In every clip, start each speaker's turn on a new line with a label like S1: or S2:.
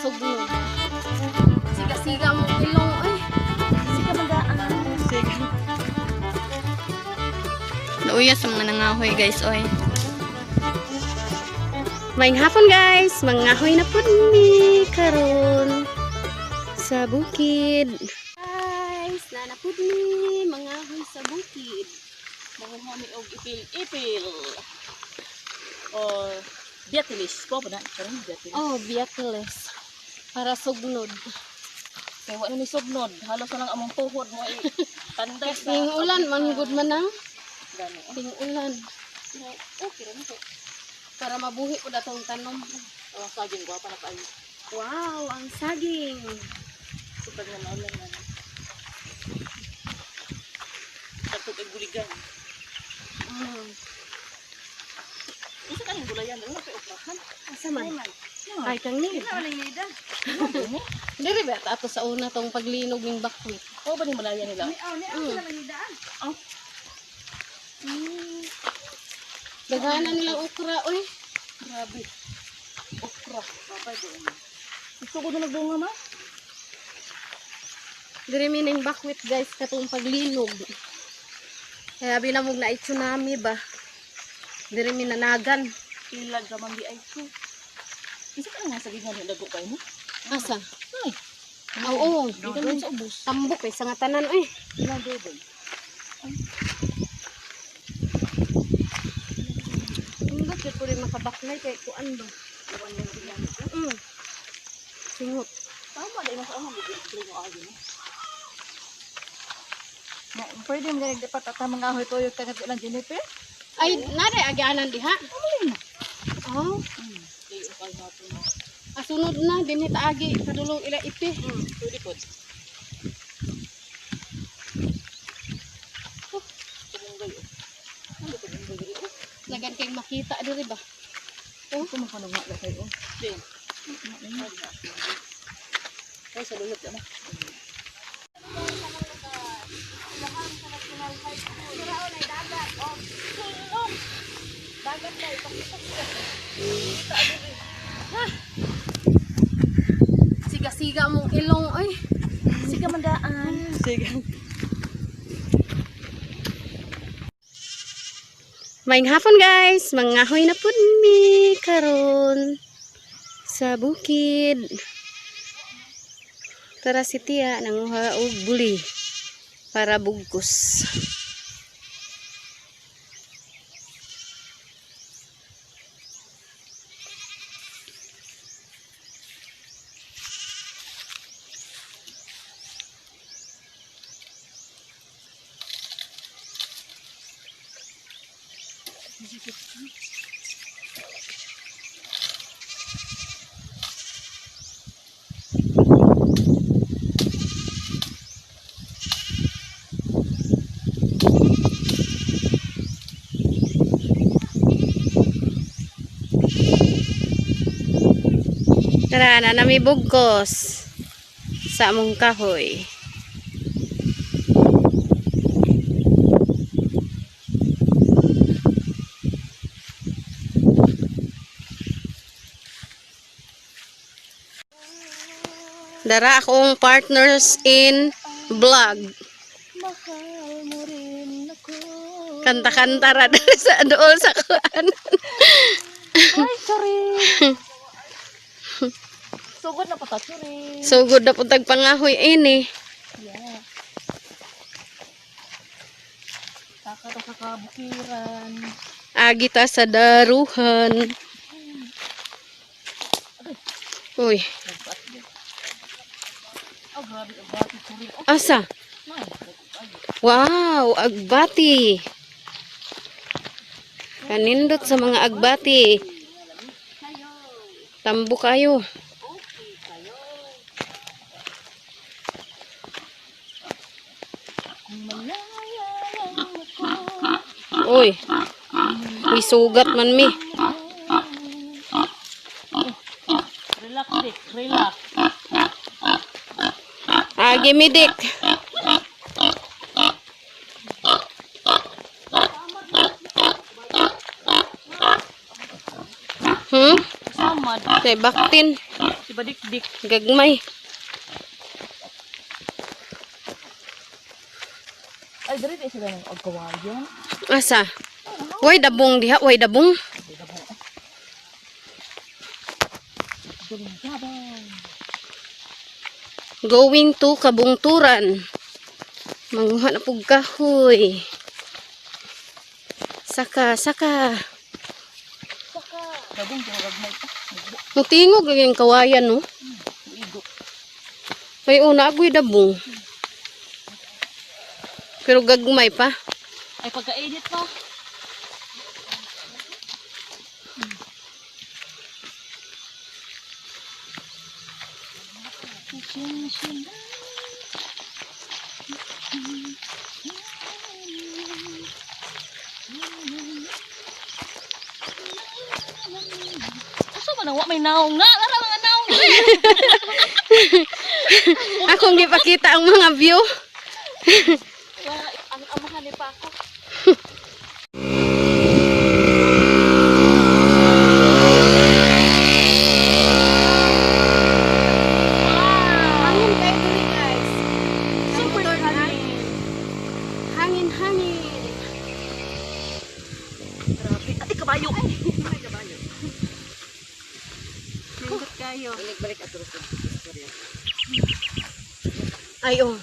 S1: sugnod. Siga-siga mo ilong ay.
S2: Sige mandaan.
S3: Sige.
S1: Nauya sa mga nangahoy, guys, oy. Maayong hapon, guys, mangahoy na pud mi karon sa bukid. Guys, naa na pud mi mangahoy sa bukid.
S3: Manguha mi og ipil-ipil. Or biatilis. Po ba na? Karon biatilis.
S1: Oh, biatiles. Para sugnod.
S3: Kay wa na ni sugnod. Halos na lang among tuhod mo ay tanday sa
S1: Ting ulan man gud man ang
S3: Gani.
S1: ting ulan
S3: Pero okay ra nito.
S1: para mabuhi pud atong tanom.
S3: Ang saging gwapa na kaayo.
S1: Wow, ang saging.
S3: Sugad nga naulan na. Tagtog ang guligan. Isa kaning gulayan, ano pa okrahan?
S1: Asa man? Ay, kang ni. Diri ba ato sa una tong paglinog ning bakwit?
S3: Oo ba ni malaya nila?
S1: Mm.
S3: Oh.
S1: Daghanan nilang okra, oy.
S3: Grabe. Okra. Papay doon. Gusto ko na nagbunga ma.
S1: Diri mi ning bakwit, guys, katong paglinog. Kaya binamog na tsunami ba. Diri mi nanagan.
S3: Ilag ka man di ay ko. Isa ka nga sa gigan dago kay mo.
S1: Asa?
S3: Ay,
S1: Oo,
S3: di ka man sa ubos.
S1: Tambok eh, sa nga tanan, oy.
S3: Ilang dodoy.
S1: Indot jud pud makabaklay kay kuan ba. Mm. Singot.
S3: Tama dai mas among gid mo agi mo.
S2: Na, pwede mo ganit dapat at mga ahoy tuyok tagat ilang Jennifer.
S1: Ay, nare agianan diha. Oh,
S3: Di ukal nato.
S1: asunod na dinhi ta agi padulong ila ipi.
S3: Pwede pod. Oh, tumunggay oh. Ano tumunggay diri oh?
S1: Lagan kay makita diri ba.
S2: Oh, kumakanong nga kayo.
S3: Di. Ay sa luyot ano.
S1: Siga-siga mong ilong oy.
S2: Sige mandaan.
S3: Sige.
S1: Maayong hapon, guys, mangahoy na pud mi karon sa bukid. Tara si Tia nanguha og buli para bugkos. Tara na nami bugkos sa among kahoy. Dara akong partners in vlog.
S3: Mahal mo rin ako.
S1: Kanta-kanta ra diri sa dool sa kuan.
S3: Ay, sorry. Sugod na pa ta, sorry.
S1: Sugod na pud tag pangahoy ini.
S3: Yeah. Taka ta sa kabukiran.
S1: Agi ta sa daruhan. Uy,
S3: Oh, grabe ang bati, sorry. Oh,
S1: asa?
S3: nay.
S1: Wow, agbati. Kanindot sa mga agbati. Tambo kayo. Uy. Uy, sugat man mi.
S3: Relax, Dick. Relax.
S1: Agi mi, Dik.
S3: Samad.
S1: Kay baktin.
S3: Si Badik-dik.
S1: Gagmay.
S3: Ay, dali tayo sila ng agkawayan.
S1: Asa? Way dabong diha, way dabong. Going to Kabungturan. Manguha na pug kahoy. Saka, saka.
S3: Dabong, tinagagmay pa.
S1: Mutingog lagi ang kawayan, no?
S3: Igo.
S1: May una agoy dabong. Pero gagmay pa.
S3: Ay, pagka-edit pa. Asa man ang wa may naong na? Lara mga naong diri.
S1: Akong gipakita ang mga view.
S3: Ang amahan ni Paco.
S1: Hangin kayo diri, guys.
S3: Super hangin.
S1: Hangin, hangin.
S3: Grabe. Ay, kabayo. Ay, kabayo.
S1: Nindot kayo.
S3: Balik-balik ato sa istorya.
S1: Ay, oh.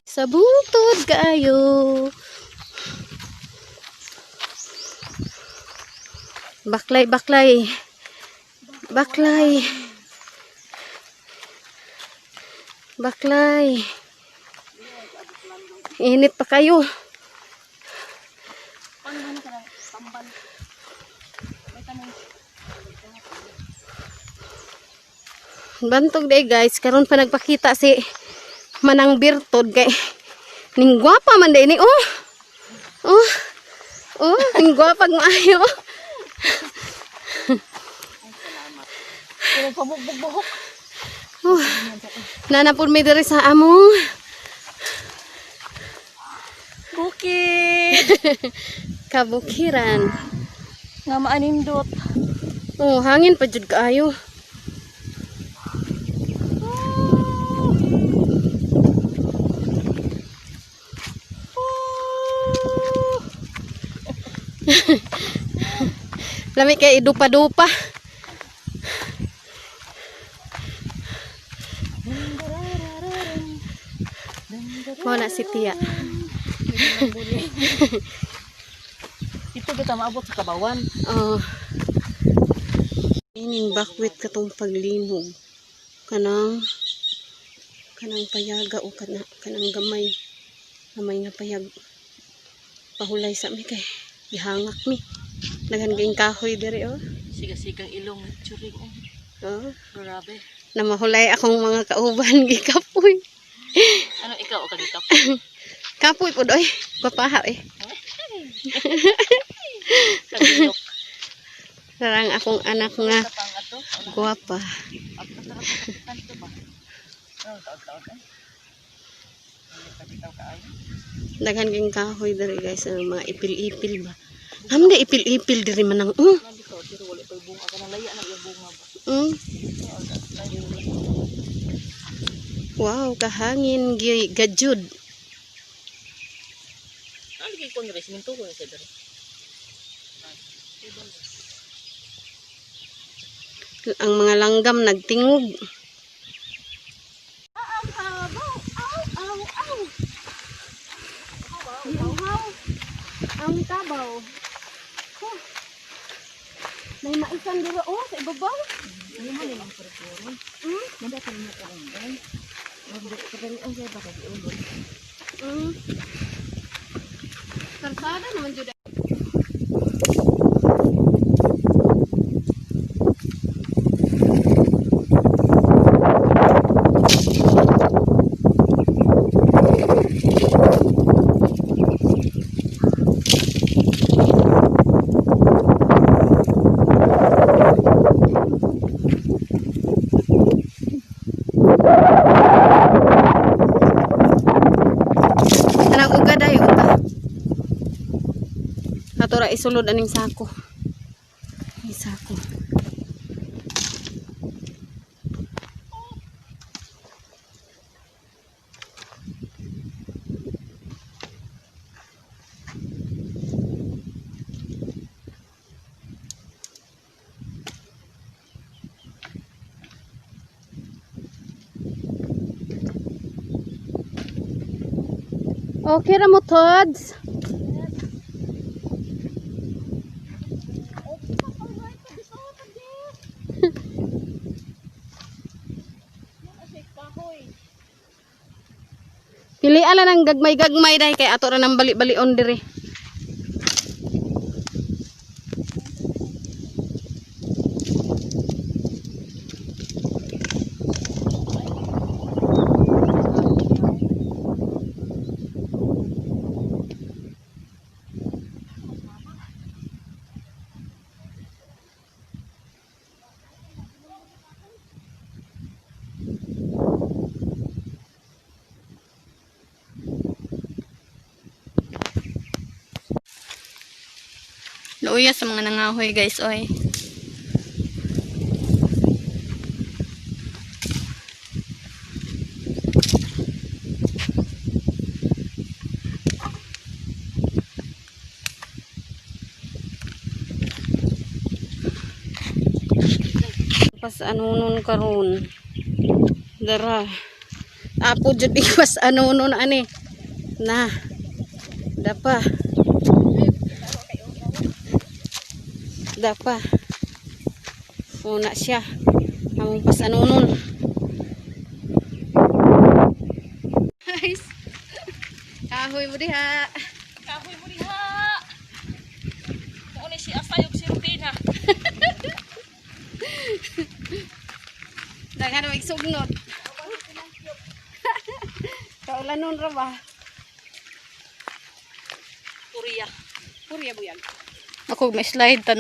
S1: Sa bungtod kaayo. Baklay, baklay. Baklay. Baklay. Init pa kayo.
S3: Paano man ka ng tambal? May tanong.
S1: Bantog day guys, karon pa nagpakita si Manang Birtod kay ning gwapa man day ni oh. Oh. Oh, ning gwapa maayo.
S3: Pero pabugbog-buhok.
S1: Oh. Nanapod mi diri sa among
S3: Bukid!
S1: kabukiran.
S3: Nga maanindot.
S1: Oh, hangin pa jud kaayo. Lami kay idupa-dupa. Mao na si Tia.
S3: Ito kita maabot sa kabawan.
S1: Oh. Ining bakwit katong paglinog. Kanang kanang payaga o kanang gamay. Gamay nga payag. Pahulay sa mi kay gihangak mi. Daghan kayong kahoy diri oh.
S3: Siga-sigang ilong. Churing. Oh.
S1: Oh,
S3: Grabe.
S1: na mahulay akong mga kauban gikapoy.
S3: Ano ikaw o kagikap?
S1: Kapoy pud oy. Papaha eh.
S3: Kagilok.
S1: Sarang akong anak nga
S3: Sa pang ato.
S1: gwapa.
S3: Ato sa kanto ba? Oh, taon-taon eh. Hindi pa bitaw kaayo.
S1: Daghan kayong kahoy diri guys, ang mga ipil-ipil ba. Amda ipil-ipil diri man ang
S3: Nandito, pero wala pa yung bunga. Kanang laya na yung bunga ba?
S1: Wow, kahangin gajud.
S3: Ano kay kon res minto ko sa dere.
S1: Ang mga langgam nagtingog. Ang tabaw. Huh. May maisan dira oh sa ibabaw.
S3: Hindi mo nilang purpuro. Nanda ko niyo kaon ay. Pagdali ang sa baka di ulod.
S1: Karsada naman jud. Kanang uga dayo uga. Ato ra isulod aning sako. Ay sako. Okay ra mo, Tods. Pili ala ng gagmay-gagmay dahil kay ato ra nang bali-balion diri. Luya sa mga nangahoy, guys, oy. Pas ano nun karon. Dara. Apo jud iwas ano nun ani. Na. Dapa. Dapa. Una siya. Among pasanunon. Guys. Kahoy mo diha.
S3: Kahoy mo diha. Mao ni si Asayog si Rutina.
S1: Daghan mo igsugnot. Kaulanon ra ba?
S3: Korea.
S1: Purya buyag. Ako may slide tan.